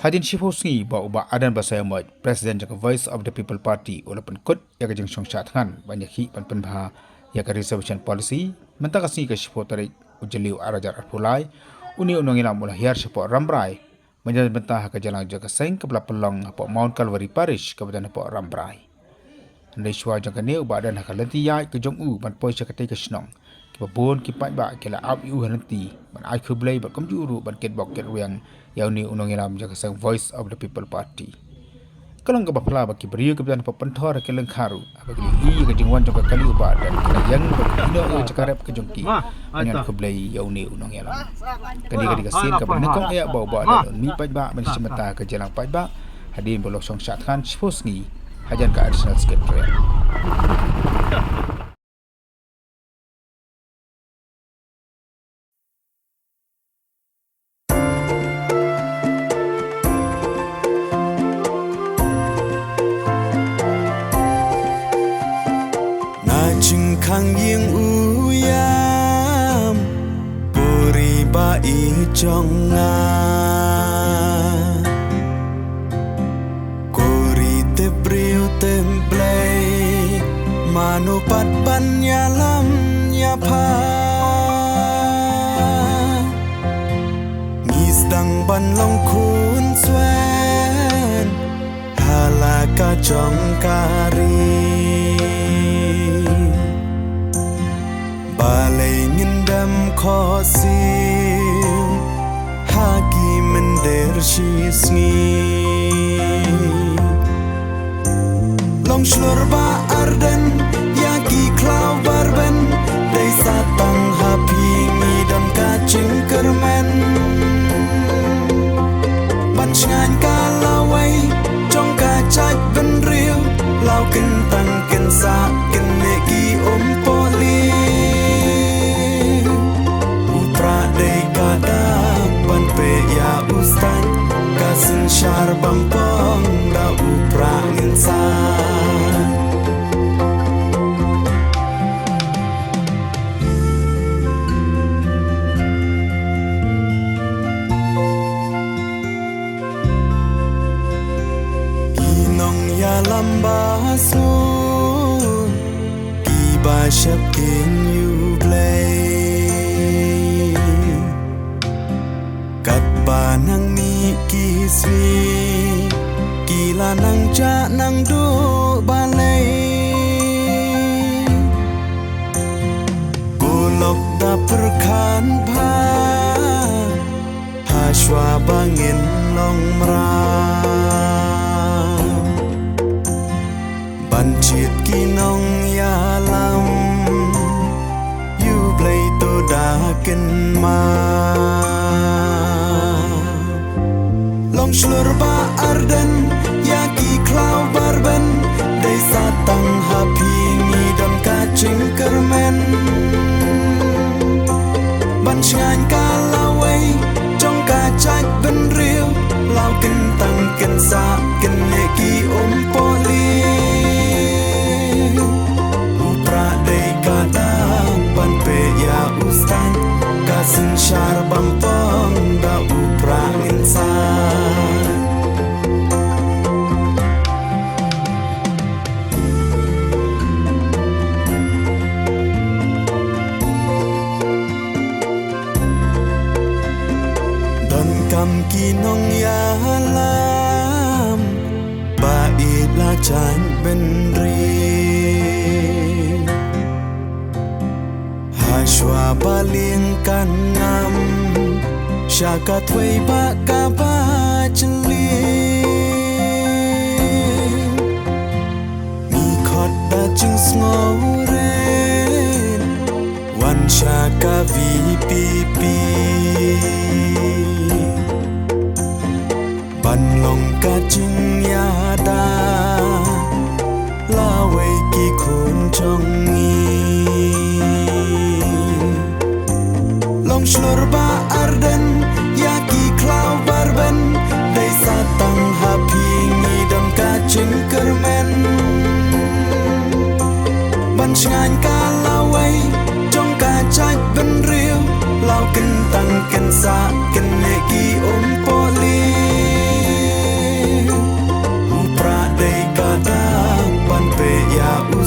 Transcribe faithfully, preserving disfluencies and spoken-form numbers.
Hadien shiphew sngi ba u Bah Ardent Basaiawmoit, President jong ka Voice of the People Party, u la pynkut ïa ka jingshong shah thngan ban ïakhih ban pynbha ïa ka reservation policy, mynta ka sngi ka shiphew tarik u Jylliew arhajar arphew lai, une u nongïalam u la hiar shapoh Rambrai ban ïaid bynta ha ka jingïalang jong ka seng kaba la pynlong hapoh Mount Calvary Parish kaba don hapoh Rambrai. Hynrei shuwa jong kane, u Bah Ardent ha ka lynti ïaid ka jong u ban poi sha katei ka shnong, kiba bun ki paidbah ki la ap ïa u ha lynti ban ai khublei bad kumjuh ruh ban kitbok kitrwiang ïa une u nongïalam jong ka seng Voice of the People Party. Ka long kaba phylla ba ki briew kiba don hapoh pynthor ha ki lyngkha ruh, haba ki la ïohi ïa ka jingwan jong ka kali u Bah Ardent, ki la ïeng bad ki ïehnoh ïa ka jaka rep ka jong ki. Ngan khublei ïa une u nongïalam. Kane ka dei ka sien kaba nyngkong eh ba u Bah Ardent un mih paidbah ban ïashim bynta ha ka jingïalang paidbah hadien ba u la shong shah thngan shiphew sngi hajan ka Additional Secretariat. Na jingkhang ïing u ïam, ko ri ba ïeit jong nga. Ko ri tip briew tip Blei, mano pat ban ïalam ïapha. Ngi sdang ban long khun swen ha la ka jong ka ri. Balei ngin dem khohsiew ha ki mynder shisngi? Long shlur Bah Ardent ïa ki khlaw barben, dei sa tang ha phi ngi don ka jingkyrmen. Ban shngaiñ ka lawei jong ka jaitbynriew, law kyntang kynsah kynne ki umpohliew. U Prah dei ka dak ban peit ïa u Stad, ka synshar bam pong da u Prah ngin sah. Ki nongïalam ba sngur, kiba sheptieng ïa u Blei. Katba nang mih ki sngi, ki la nang jah nang duh balei. Ko lok da pyrkhat bha, ha shuwa ba ngin long mraw. Ban jied ki nongïalam, ïa u Blei to da kynmaw. Long shlur Bah Ardent ïa ki khlaw barben, dei sa tang ha phi ngi don ka jingkyrmen. Ban shngaiñ ka lawei jong ka jaitbynriew, law kyntang kynsah kynne ki umpohliew. U Prah dei ka dak ban peit ïa u Stad, ka synshar bam pong da u Prah ngin sah. Donkam ki nongïalam ba ïeit la jaitbynriew. Ha shuwa ba lieng kan ngam sha ka thwei ba kaba jylliew. Ngi khot da jingsngewrit wan sha ka V P P. Ban long ka jingïada lawei ki khun jong ngi. Long shlur Bah Ardent ïa ki khlaw barben, dei sa tang ha phi ngi don ka jingkyrmen. Ban shngaiñ ka lawei jong ka jaitbynriew, law kyntang kynsah kynne ki umpohliew. ïa u